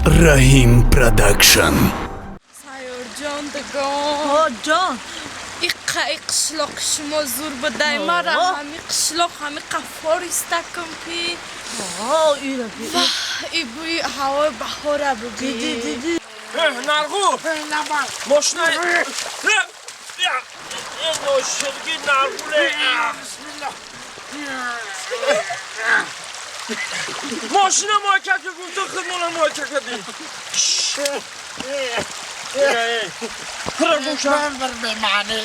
Раҳим Продакшн. Сайёрҷон, дагон. Ҳо, ҷон. Иққа и қишлоқи шумо зур будай, мара ҳами қишлоқ ҳами қаффор истакум ки. Ҳо, ира би. И бӯи ҳавои баҳора буби. Диди, диди. Нарғу! Мошина. Ноширги нарғуле. Мошина моя ки гуфта хидмона моя кади. بر به معنی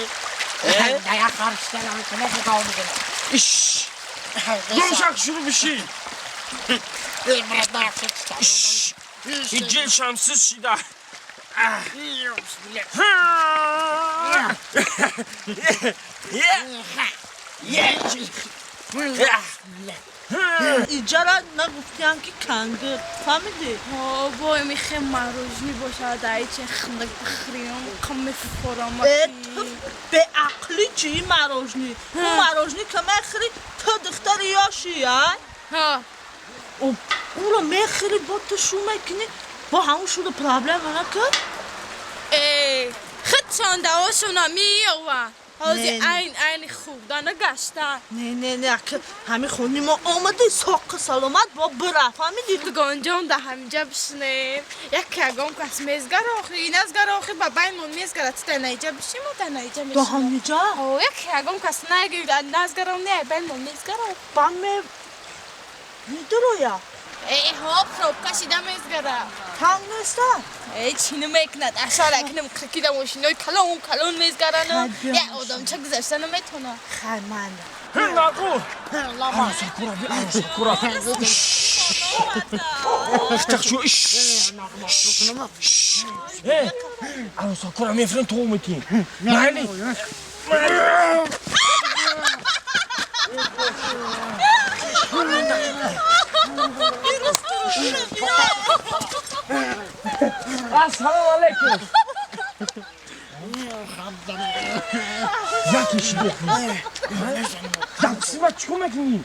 دیا خرشتن کنه خدا میکنه. Иш! Гумшак шурӯъ бишӣ. Иш! Иҷил шамсиз шида. Иҷара нагуфтиям ки кангир. Фаҳмидӣ? Ҳо, бой мехем мороженое бошад, айче хндак бихӯрем, қам мефурам. Э, ту беақлӣ чӣ мороженое? Ӯ мороженое ка мехӯрӣ, ту духтари ёши, ай? Ҳа. Ӯро мехӯрӣ, бо ту шу мекунӣ, бо ҳамун шуда проблема накард? Э, худшон давошона меёва. Ҳози Не, не. Айн айни хубда нагашта. Не, не, не, ака ҳамин хони мо омади, соқи саломат бо бира, фаҳмидӣ? Дугонҷон, да ҳаминҷа бишинем. Як ягон кас мезгара охи, назгара охи, ба байнмон мезгара. Ту да наиҷа бишин, мо да наиҷа До мешинем. ҳамиҷа? Ҳо, як ягон кас нагирд, назгарам не, байнмон мезгара. Ба ме медуроя? Э, ҳо, пробка шида мезгара. Танг неста? Э, чӣ намекунад? Ашара кунам, киркида мошинои калон калон мезгарану. Хай, биё. Як одамча гузашта наметавонад. Хай, мана. Нарғу! Арӯсакура, би арӯсакура. Ихтах шу. Иш! Э, арӯсакура мефирем, то метин. Майли. Ассалому алайкум. Яке шиде. Даксима чикор мекунӣ?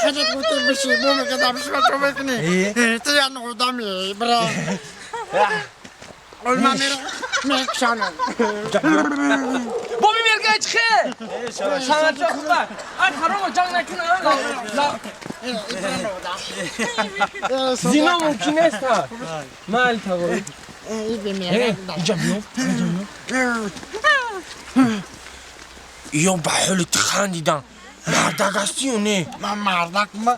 خودت گفتی بشی بو میکردم شما تو میکنی تو یه آدمی برا من میرم میکشانم. Боби мергай чихе? Санатчо хуба. Ай харомо ҷанг накуна. Ла. Зино мумкин нест. Майли таво. Инҷа биё. Инҷа биё. Ё ба ҳоли ту хандидан. Мардак ҳастӣ ё не? من مردک ما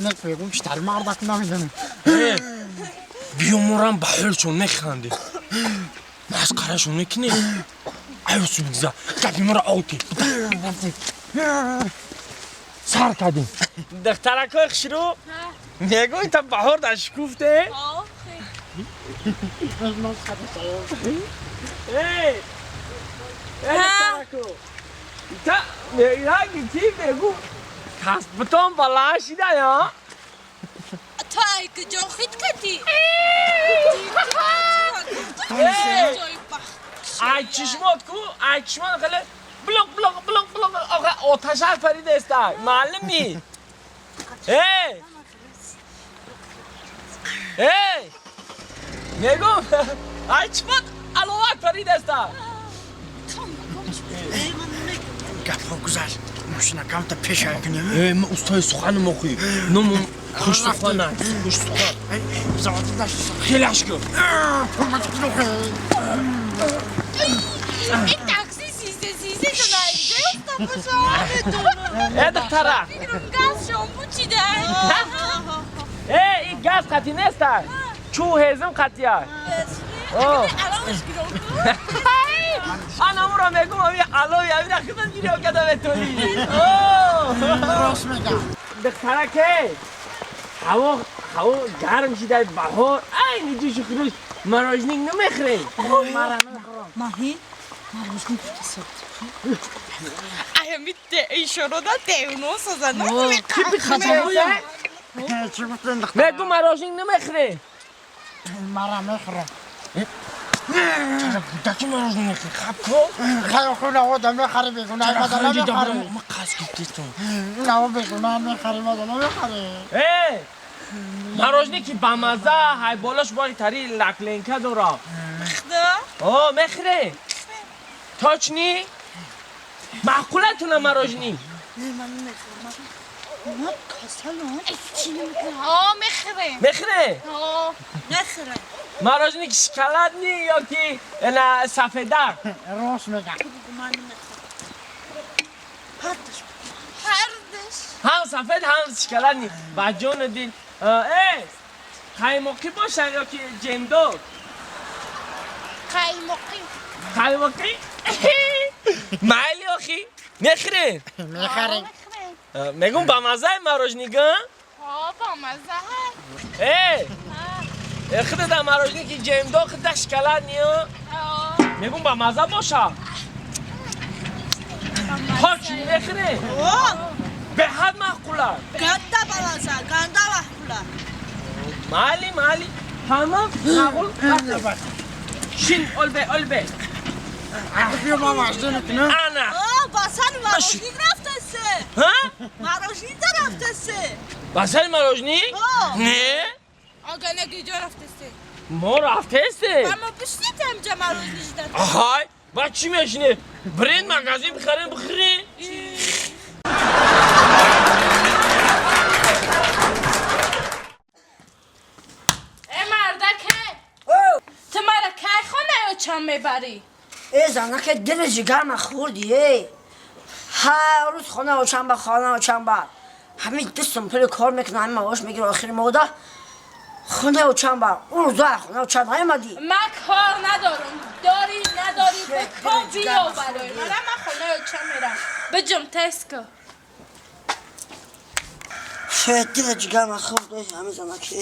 نه بگم بیشتر مردک نمیدونم. Биё морам ба ҳолшон механдем. Масқарашон мекунем. Аюсу бигза. Гапи моро оти. Сар кардем. Духтаракои хушрӯ мегӯй та баҳор дар шукуфте? Эй! Эй, духтарако! Та мегаги ки мегӯ касбтон баланд шида ё? Ту ай куҷо хит кардӣ? Ай чишмот ку, ай чишмот хеле блок блок блок блок оға оташак паридаста. Маълуми? Эй! Эй! Мегӯм, ай чишмот аловак паридаста. گپ گذشت ماشین کم تا پیش کنیم. Э, ма устои суханам охи. Номам хуш сухан, хуш сухан. Хелаш ку. Ин такси сизе сизе шуда инҷа ёфта бошам. Э, духтара. Фикрам газ шон бучида. Э, ин газ қатӣ неста. Чӯ ҳезм қатия. О. Аловаш гиром ку. Ана амуро мегум, ами алови амира худат гирё када метонӣ. О! راست میگم. духтараке ҳаво ҳаво гарм шида, баҳор айни ҷӯшу хурӯш, мороженик намехӯрем? Маҳин, мороженое гуфта сад. Ай ами ишорода девно соза. چی گفتن دختر؟ мегум мороженик намехӯрем? مرا میخورم. чара кӯдаки мороженое мехӯрӣ? Хаб ко. خیلی خونه آدم میخری بیگونه مادر نمیخری. ма қасд гирифтестам. نه بگونه میخری مادر نمیخری. Э, Мороженое ки бамаза, ҳай болош бори тари лакленка дора. Хда? О, мехре. Точно? Маъқулатуна мороженое? Не, ман намехӯрам. Ман касалам. Ҳо, мехӯрем. Мехре? Ҳо. Нахӯрам. Мороженое ки шоколадный ё ки на сафеда? Рост мегам. Ман намехӯрам. Ҳардаш. Ҳардаш. Ҳам сафед, ҳам шоколадный. Ба ҷону дил. Э, қаймоқӣ бошад ё ки ҷемдор? Қаймоқӣ. Қаймоқӣ? Майли охи. Мехӯрем? Мехарем. Мехӯрем. Мегум бамазаи мороженое га? Ҳо, бамаза ҳай. Э, худата мороженое ки ҷемдор, худата шоколадный. Ҳо. Мегум бамаза боша. Точно мехӯрем? О, Беҳад маъқула. ганда бамаза, ганда маъқула. Майли, майли. Тамом, маъқул. Шин, олбе, олбе. Биё ма мороженое кунам. Ана. О, ба сари мороженое рафтасе. Ҳа? Мороженое рафтасе. Ба сари мороженое? Ҳо. Не. Ага, неги ҷо рафтасе. Мо рафтесте. Ба мо бишнед ҳамҷа мороженое ждат. Аҳай, ба чӣ мешине? Бирен магазин бихарем, бихӯрем. Э, мардаке. Ту мара кай хона ё чанд мебарӣ? Э, занаке, дили ҷигарма хӯрди, э. Ҳар рӯз хона очам ба, хона очам ба. Ҳамин дустум пули кор мекунам, ҳамин маош мегирам охири моҳда. Хона очам ба. Он рӯза хона очам наомадӣ. Ман кор надорам. Дорӣ, надорӣ, бикун, биё барои ман. Ман хона очам мерам. Биҷум, тез кун. Фе, дили ҷигарма хӯрд, э, ҳамин занаке.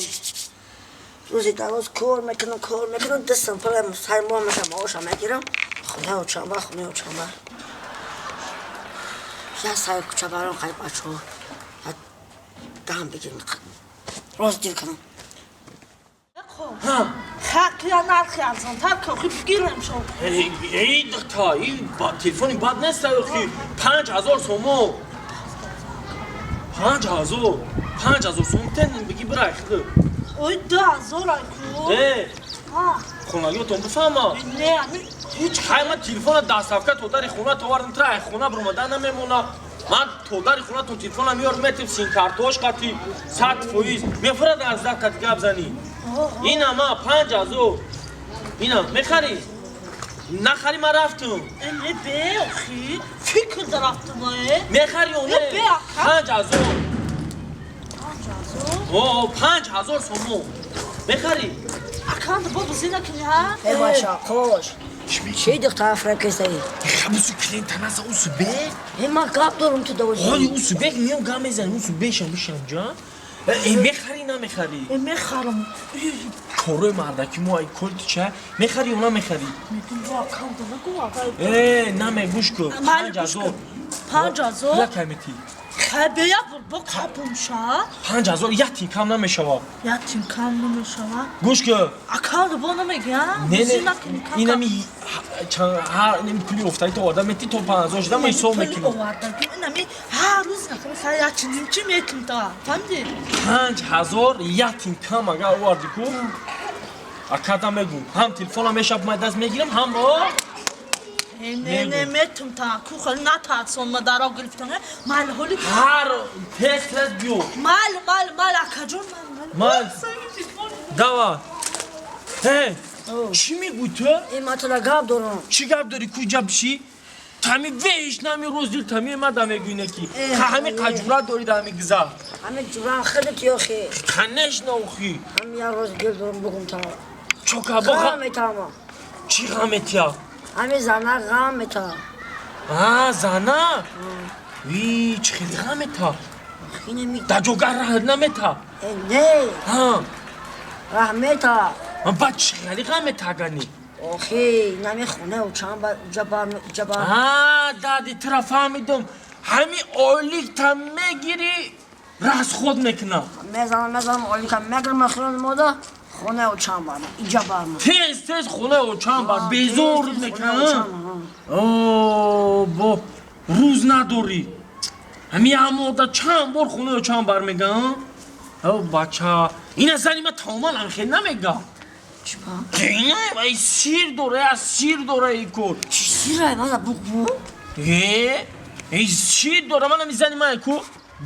Рӯзи дароз кор мекунам, кор мекунам, дастам пули сари моҳ меша маошам мегирам. Хона очам ба, хона очам ба. Я сари кӯча барам қариб бачаҳо. Я дам бигирам. Рост дил кунам. Хақия нархи арзонтар кохи бигирем шо. Эй, духта, ин телефони бад нест, охи. 5000 сомон. 5000. 5000 сомон тен бигӣ бирай худ. Ой, 2000 ай ку. Э, Ҳа. хонагиотон бифаҳма. Не, ами Ҳеҷ хай ман телефона доставка то дари хона товардам, тра ай хона биромада намемона. Ман то дари хонатон телефона меёрам, метим симкартош қати 100%. Мефурад аз дар қати гап занӣ. Ина ма 5000. Ина мехарӣ? Нахарӣ ман рафтум. Э, не бе, охи. Фикр дарафтум, э. Мехарӣ ё не? Не, бе, ака. 5000. 5000. О, 5000 сомон. Мехарӣ? Аканд бо бузина кунӣ, ҳа? Э, бача, қош. Чӣ духтара фиреб кистаӣ? Хабусу клиента наса усубе? Э, ман гап дорам ту давози. Ҳоли усубек миём гап мезанем, усубешам бишам ҷа. Э, мехарӣ намехарӣ? Э, мехарам. Корои мардаки мо ай колти ча? Мехарӣ ё намехарӣ? Мегум бо аканд нагу, ага. Э, наме гӯш кун. Майли, Панҷ гӯш ҳазор. кун. 5000? Пула кай метӣ? Хай бея бо капум ша. 5000 як тин кам намешавад. Як тин кам намешава. Гӯш кун. Аканд бо намегӣ, ҳа? Не, не, Бузина кунӣ, кам. Инами ҳар неми пули офтаи то оварда метӣ то 5000 шуда ма ҳисоб Пули мекунем. овардагӣ инами ҳар рӯз накунӣ, хай як чиним чӣ мекунӣ та? Фаҳмидӣ? 5000 як тин кам агар оварди ку, акада мегум. Ҳам телефонам мешаб май даст мегирам, ҳам о Э, не, не, метум та. Ку хали натарсон ма даро гирифтан. Майли ҳоли. Ҳар тез тез биё. Майли, майли, майли, акаҷон, майли, майли. Майли. Дава. Э, чӣ мегӯй ту? Э, ман тура гап дорам. Чӣ гап дорӣ ку ҷа бишӣ? Тами веш нами рӯз дил тами ма да мегӯй неки. Ҳами қаҷура дорӣ да ҳами гиза. Ҳамин ҷуран худат ёхи. Конечно, охи. Ҳам як рӯз дил дорам бугум та. Чока бо Ғам метама. Чӣ ғам метия? Ҳамин зана ғам мета. А, зана? Ви, чӣ хеле ғам мета? Инами Да ҷогар раҳ намета. Э, не, Ҳа, раҳ мета. ба чӣ хеле ғам мета агани? Охи, инами хона очам ба, уҷа бар, уҷа бар. А, дади тура фаҳмидум. Ҳами ойликта мегирӣ, расход мекунам. Мезанам, мезанам, олика мегирам охирон мода, хона очам бар, иҷа бар. Тез тез хонаи очам бар, безор мекунам. О, бо рӯз надорӣ. Ҳами ҳамода чанд бор хонаи очам бар мегам? О бача, ина зани ма тамоман анхел намега. Чӣ ба? Ина ай сир дора, я сир дора и кор. Чӣ сирай мана бугу? Э, эй сир дора, мана мизани ма ку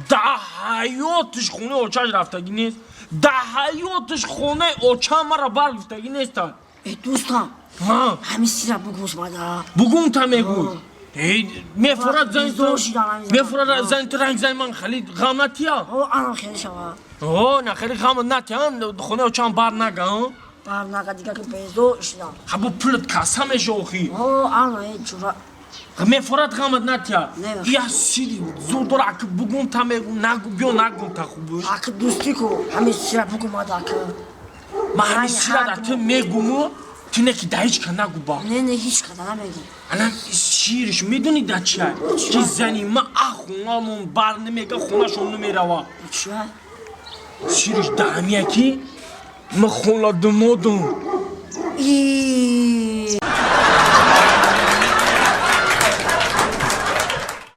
да ҳаётиш хонаи очаш рафтагӣ нест. Да ҳаётиш хонаи оча мара бар гуфтагӣ неста. Э дӯстам, Ҳа, ҳамин сира бугус мада. бугум та мегӯй. Эй, мефорад зани Зор ту. шидам ҳамин замон. Мефорад зани ту ранг зани ман хеле ғам натия. О, анам хеле шава. О, на хеле ғам натия, хонаи очам бар нага. Ҳа? Бар нага дига ки безор шидам. Ҳа бо пулат каса меша охи. О, ана э чура. Мефорад ғамат натия. Не. Я сири зур дора, аки бугум та мегу, нагу, биё нагум та хуб. Аки дӯстӣ ку, ҳамин сира бугу мада аки. Ман ҳамин Ай, сира да ҳа, ту мегуму, ту не ки да ҳеҷ ка нагу ба. Не, не, ҳеҷ када намегӣ. Ана сириш медони да чия? Ки зани ма а хонамон бар намега, хонашон намерава. Чӣ? Сириш да ҳамия ки ма хона думодум. И